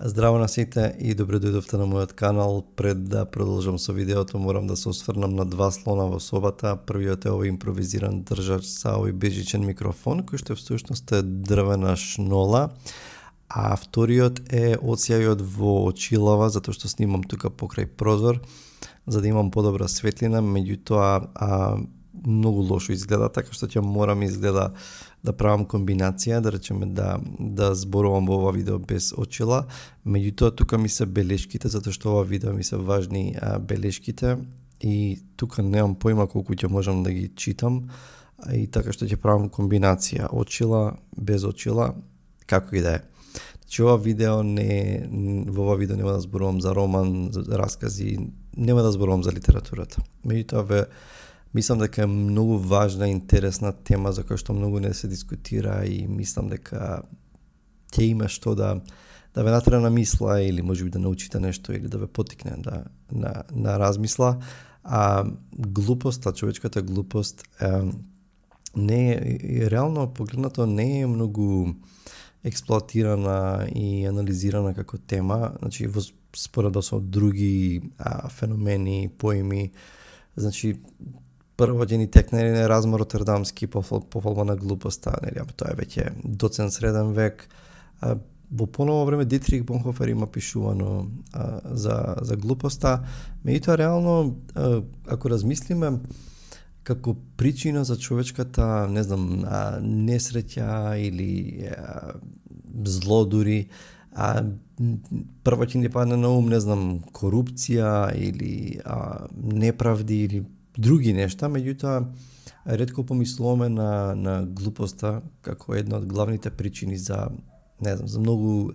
Здраво на сите и добре дојдовте на мојот канал. Пред да продолжам со видеото, морам да се осврнам на два слона во собата. Првиот е овој импровизиран држач со овој бежичен микрофон, кој што всушност е дрвена шнола. А вториот е оцјајот во очилава, затоа што снимам тука покрај прозор, за да имам подобра светлина, меѓутоа многу лошо изгледа, така што ќе морам изгледа да правам комбинација, да речеме да зборувам во ова видео без очила. Меѓутоа тука ми се белешките, затоа што ова видео ми се важни белешките и тука немам поима колку ќе можам да ги читам и така што ќе правам комбинација очила без очила, како и да е. Значи ова видео во ова видео нема да зборувам за роман, за раскази, нема да зборувам за литературата. Меѓутоа мислам дека е многу важна и интересна тема за која што многу не се дискутира и мислам дека ќе има што да ве натера на мисла или можеби да научите нешто или да ве поттикне на размисла. Глупоста, човечката глупост не е реално погледнато не е многу експлоатирана и анализирана како тема, значи во споредба со други феномени, поими. Значи прво ќе ни текне Размор Ротердамски по фолба на глупоста, тоа е веќе доцен среден век. Во поново време Дитрих Бонхофер има пишувано за глупоста. Меѓутоа реално ако размислиме како причина за човечката, не знам, несреќа или зло дури, прво ќе ни падне на ум, не знам, корупција или неправди или други нешта, меѓутоа ретко помислуваме на глупоста како една од главните причини за, не знам, за многу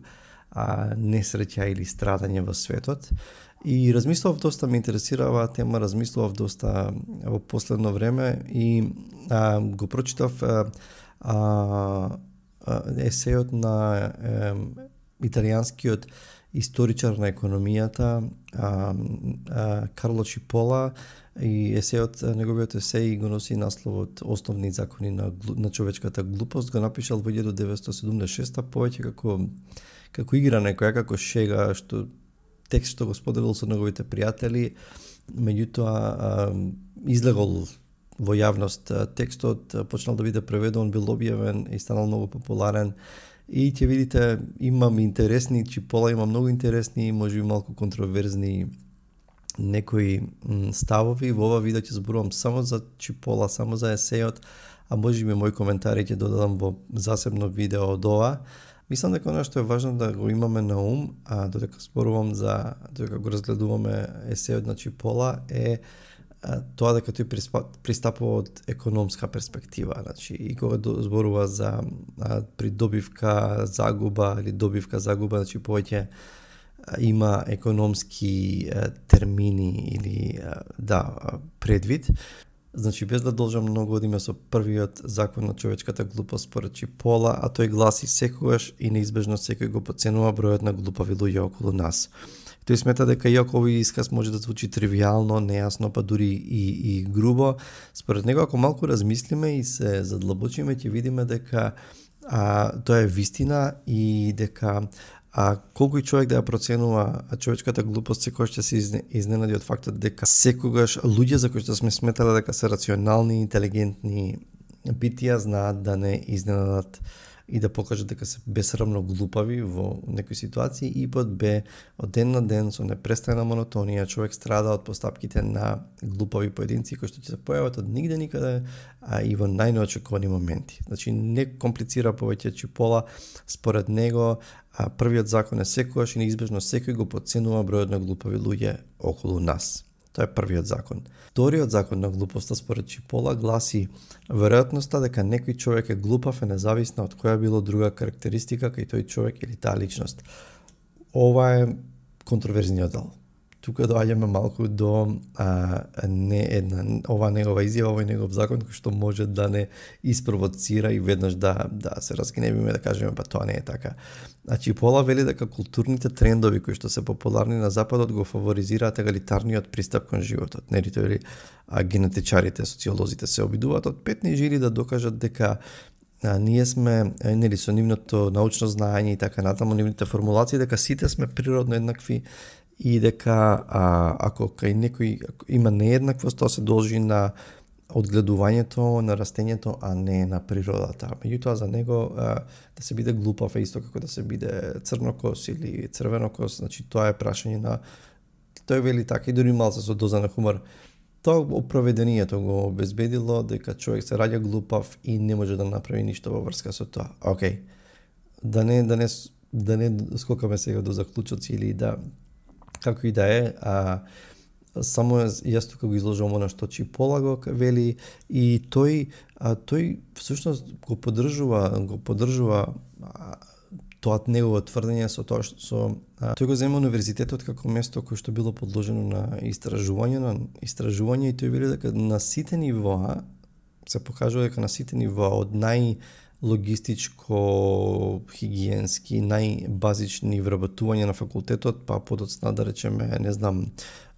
несреќа или страдање во светот. И размислував доста, ме интересира оваа тема, размислував доста во последно време и го прочитав есејот на италијанскиот историчар на економијата Карло Чипола, и есејот, неговиот есеј го носи насловот Основни закони на човечката глупост, го напишал во 1976, повеќе како игра некоја, како шега, текст што го споделил со неговите пријатели. Меѓутоа излегол во јавност текстот, почнал да биде преведен, бил објавен и станал многу популарен. И ќе видите, имам интересни, Чипола има многу интересни, можеби малку контроверзни некои ставови. Во ова видео ќе зборувам само за Чипола, само за есејот, а можеби мои коментари ќе додадам во засебно видео од ова. Мислам дека она што е важно да го имаме на ум, додека зборувам додека го разгледуваме есејот на Чипола, е тоа дека тој пристапува од економска перспектива. Значи, и кога зборува за придобивка, загуба или добивка, загуба, значи повеќе има економски термини или предвид. Значи, без да должам многу, одиме со првиот закон на човечката глупост според Чипола, а тој гласи: секогаш и неизбежно секој го подценува бројот на глупави луѓе околу нас. Тој смета дека иако овој исказ може да звучи тривијално, нејасно, па дури и грубо, според него ако малку размислиме и се задлабочиме, ќе видиме дека тоа е вистина и дека колку и човек да ја проценува човечката глупост, секогаш ќе се изненади од фактот дека секогаш луѓе за кои што сме сметале дека се рационални, интелигентни битија, знаат да не изненадат и да покажат дека се бесрамно глупави во некои ситуации, и под Б, од ден на ден со непрестајна монотонија човек страда од постапките на глупави поединци кои што ќе се појават од нигде никаде и во најнеочекувани моменти. Значи не комплицира повеќе Чипола, според него првиот закон е секогаш и неизбежно секој го подценува бројот на глупави луѓе околу нас. Тоа е првиот закон. Вториот закон на глупоста според Чипола гласи: веројатноста дека некој човек е глупав е независна од која било друга карактеристика кај тој човек или таа личност. Ова е контроверзниот дел. Тука доаѓаме малку до ова негова изјава, овој негов закон кој што може да не испровоцира и веднаш да се разгневиме, да кажеме па тоа не е така. Чипола вели дека културните трендови кои што се популарни на западот го фаворизираат егалитарниот пристап кон животот. Нели тоа генетичарите, социолозите се обидуваат од петни жили да докажат дека ние сме нели со нивното научно знаење и така натаму, нивните формулации дека сите сме природно еднакви и дека ако кај некој има нееднаквост, тоа се должи на одгледувањето на растењето, а не на природата. Меѓутоа за него да се биде глупав е исто како да се биде црнокос или црвенокос, значи тоа е прашање на тој вели така и дури малце со доза на хумор. Тоа проведението го обезбедило дека човек се раѓа глупав и не може да направи ништо во врска со тоа. Океј. Да не скокаме сега до заклучоци или да како и да е, само јас тука го изложувам она што Чипола го вели и тој всушност го поддржува тоа негово тврдење со тоа што тој го зема универзитетот како место кое што било подложено на истражување и тој вели дека на сите нивоа се покажува дека на сите нивоа од логистичко, хигиенски, најбазични вработување на факултетот, па подоцна да речеме, не знам,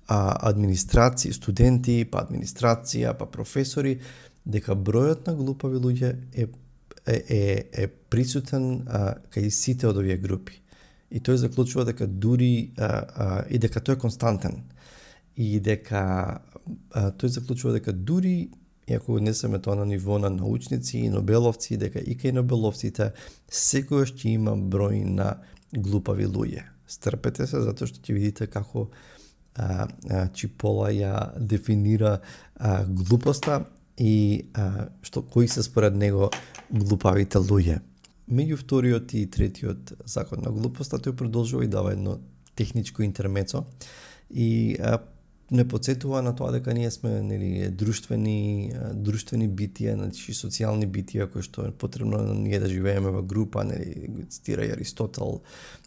администрација, студенти, па администрација, па професори, дека бројот на глупави луѓе е присутен кај сите од овие групи. И тој заклучува дека дури и дека тој е константен. И дека тој заклучува дека дури иако несеме тоа на ниво на научници и нобеловци, дека и кај нобеловците секогаш ќе има број на глупави луѓе. Стрпете се затоа што ќе видите како Чипола ја дефинира глупоста и кои се според него глупавите луѓе. Меѓу вториот и третиот закон на глупоста тој продолжува и дава едно техничко интермецо и не подсетува на тоа дека ние сме друштвени битија, значи социјални битија кои што е потребно ние да живееме во група, цитира Аристотел,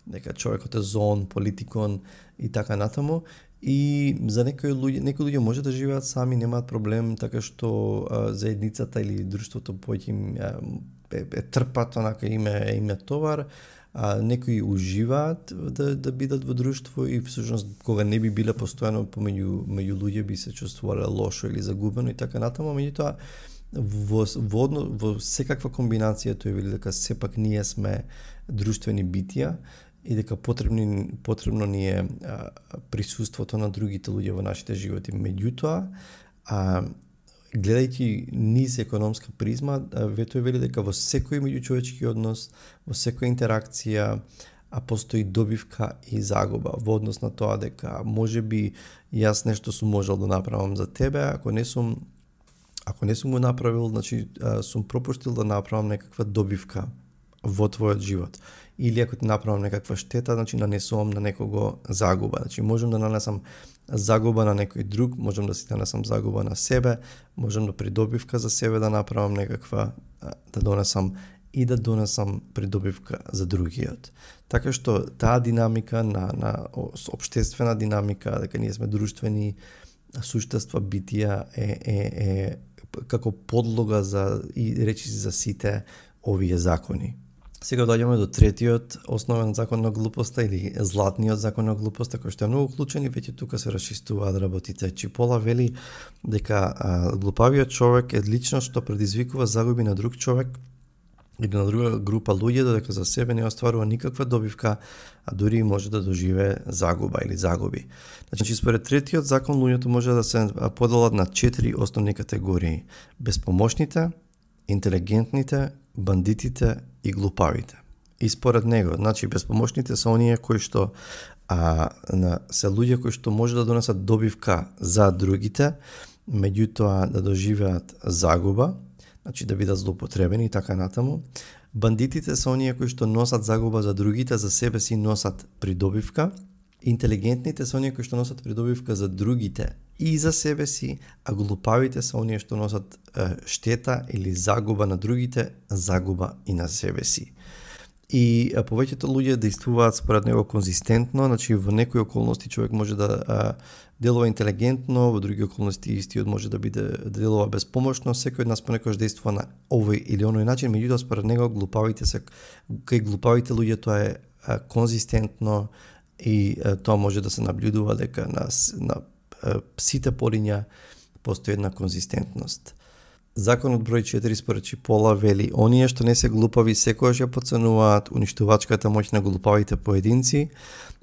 дека човекот е зоон, политикон и така натаму. И за некои луѓе може да живеат сами, немаат проблем, така што заедницата или друштвото поќе им трпат, онака им е товар. Некои уживаат да бидат во друштво и всушност кога не би биле постојано меѓу луѓе би се чувствувале лошо или загубено и така натаму, меѓутоа во секаква комбинација тој вели дека сепак ние сме друштвени битија и дека потребно ни е присуството на другите луѓе во нашите животи. Меѓутоа, гледајќи низ економска призма, тој вели дека во секој меѓучовечки однос, во секоја интеракција, постои добивка и загуба во однос на тоа дека можеби јас нешто сум можел да направам за тебе, ако не сум го направил, значи сум пропуштил да направам некаква добивка во твојот живот. Или ако ти направам некаква штета, значи нанесувам на некого загуба. Значи можам да нанесам загуба на некој друг, можам да си нанесам загуба на себе, можам да придобивка за себе да направам некаква, да донесам придобивка за другиот. Така што таа динамика на општествена динамика, дека ние сме друштвени суштества, битија е како подлога и речиси за сите овие закони. Сега доаѓаме до третиот основен закон на глупоста или златниот закон на глупоста, кој што е многу клучен и веќе тука се расчистуваат работите. Чипола вели дека глупавиот човек е личност што предизвикува загуби на друг човек или на друга група луѓе, додека за себе не остварува никаква добивка, а дури може да доживее загуба или загуби. Значи, според третиот закон, луѓето може да се поделат на 4 основни категории: безпомошните, интелигентните, бандитите и глупавите. И според него, значи безпомошните се оние кои што се луѓе кои што може да донесат добивка за другите, меѓутоа да доживеат загуба, значи да бидат злоупотребени и така натаму. Бандитите се оние кои што носат загуба за другите, за себе си носат придобивка. Интелигентните се оние кои што носат придобивка за другите и за себе си, а глупавите се оние што носат штета или загуба на другите, загуба и на себе си. И повеќето луѓе действуваат според него конзистентно, значи во некои околности човек може да делува интелигентно, во други околности истиот може да делува безпомошно, секој од нас понекогаш действува на овој или оној начин, меѓутоа според него кај глупавите луѓе тоа е конзистентно и тоа може да се наблюдува дека на сите полиња постои една конзистентност. Законот број 4 според Чипола вели: оние што не се глупави секогаш ја подценуваат уништувачката моќ на глупавите поединци.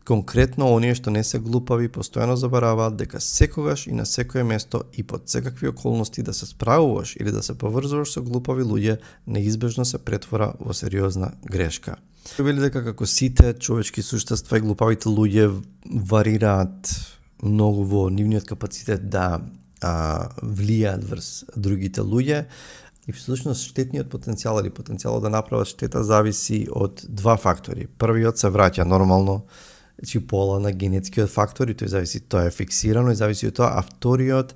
Конкретно, оние што не се глупави постојано забораваат дека секогаш и на секое место и под секакви околности да се справуваш или да се поврзуваш со глупави луѓе неизбежно се претвора во сериозна грешка. Вели дека како сите човечки суштества и глупавите луѓе варираат многу во нивниот капацитет да влијаат врз другите луѓе и всушност штетниот потенцијал или потенцијалот да направат штета зависи од два фактори. Првиот се враќа нормално Чипола на генетскиот фактор и тој зависи, тоа е фиксирано и зависи од тоа, а вториот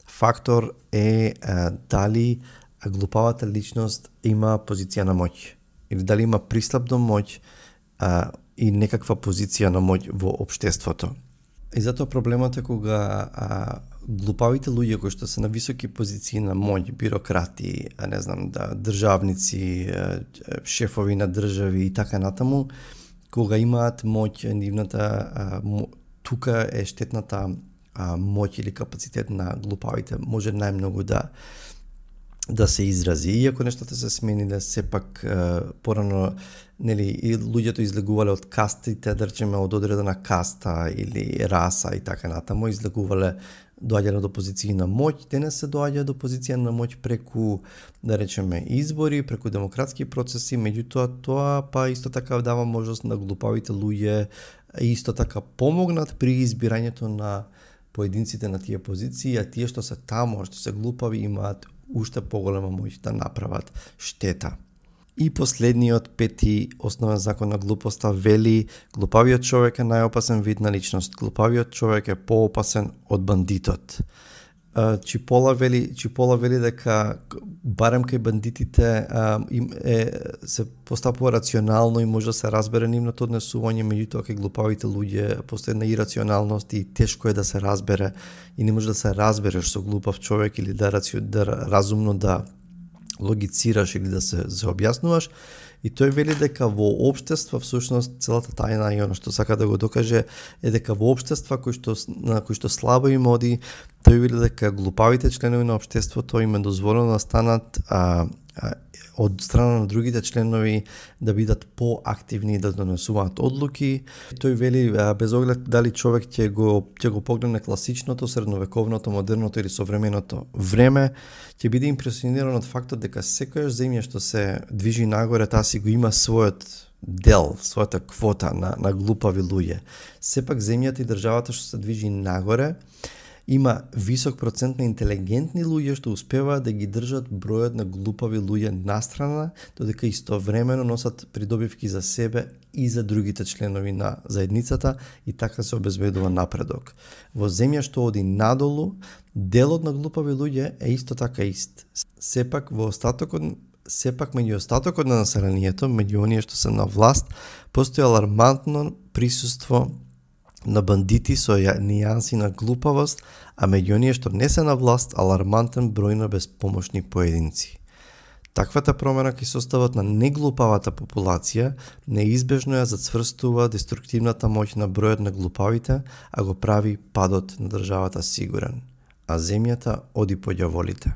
фактор е дали глупавата личност има позиција на моќ или дали има пристап до моќ и некаква позиција на моќ во општеството. И затоа проблемот е кога глупавите луѓе кои што се на високи позиции на моќ, бюрократи, не знам, државници, шефови на држави и така натаму, кога имаат моќ, нивната тука е штетната моќ или капацитет на глупавите може најмногу да се изрази. Иако нештата се смениле, сепак порано нели и луѓето излегувале од кастите, да речеме од одредена каста или раса и така натаму, излегувале доаѓале до позиции на моќ, денес се доаѓа до позиција на моќ преку, да речеме, избори, преку демократски процеси, меѓутоа тоа па исто така дава можност на глупавите луѓе исто така помогнат при избирањето на поединците на тие позиции, а тие што се таму, што се глупави, имаат уште поголема моќ да направат штета. И последниот, пети основен закон на глупоста вели: глупавиот човек е најопасен вид на личност. Глупавиот човек е поопасен од бандитот. Чипола вели дека барем кај бандитите се постапува рационално и може да се разбере нивното однесување, меѓутоа кај глупавите луѓе постои една ирационалност и тешко е да се разбере и не може да се разбереш со глупав човек или да разумно да логицираш или да се објаснуваш. И тој вели дека во општества, всушност целата тајна и оно што сака да го докаже е дека во општества на кои што слабо им оди, тој вели дека глупавите членови на општеството им е дозволено да станат од страна на другите членови да бидат поактивни и да донесуваат одлуки. Тој вели без оглед дали човек ќе го погледне класичното, средновековното, модерното или современото време, ќе биде импресиониран од фактот дека секоја земја што се движи нагоре, таа си го има својот дел, својата квота на глупави луѓе. Сепак земјата и државата што се движи нагоре има висок процент на интелигентни луѓе што успеваат да ги држат бројот на глупави луѓе настрана, додека истовремено носат придобивки за себе и за другите членови на заедницата и така се обезбедува напредок. Во земја што оди надолу, делот на глупави луѓе е исто така ист. Сепак меѓу остатокот на населението, меѓу оние што се на власт, постои алармантно присуство на бандити со нијанси на глупавост, а меѓу оние што не се на власт, алармантен број на безпомошни поединци. Таквата промена кај составот на неглупавата популација неизбежно ја зацврстува деструктивната моќ на бројот на глупавите, а го прави падот на државата сигурен, а земјата оди по ѓаволите.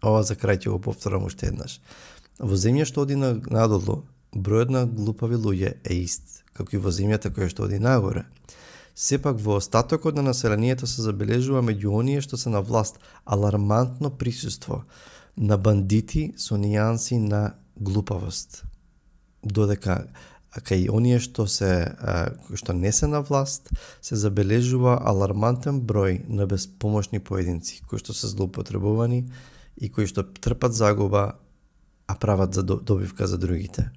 Ова за крај ќе го повторам уште еднаш. Во земја што оди надолу, бројот на глупави луѓе е ист, како и во земјата која што оди нагоре. Сепак во остатокот на населението се забележува меѓу оние што се на власт алармантно присуство на бандити со нијанси на глупавост. Додека кај оние што не се на власт се забележува алармантен број на безпомошни поединци кои што се злоупотребувани и кои што трпат загуба, а прават за добивка за другите.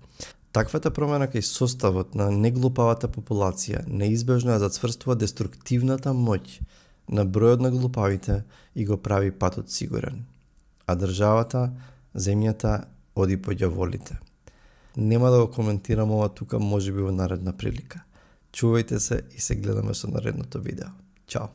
Таквата промена кај составот на неглупавата популација неизбежно ја зацврстува деструктивната моќ на бројот на глупавите и го прави патот сигурен. А државата, земјата оди по ѓаволите. Нема да го коментирам ова тука, можеби во наредна прилика. Чувајте се и се гледаме со наредното видео. Чао!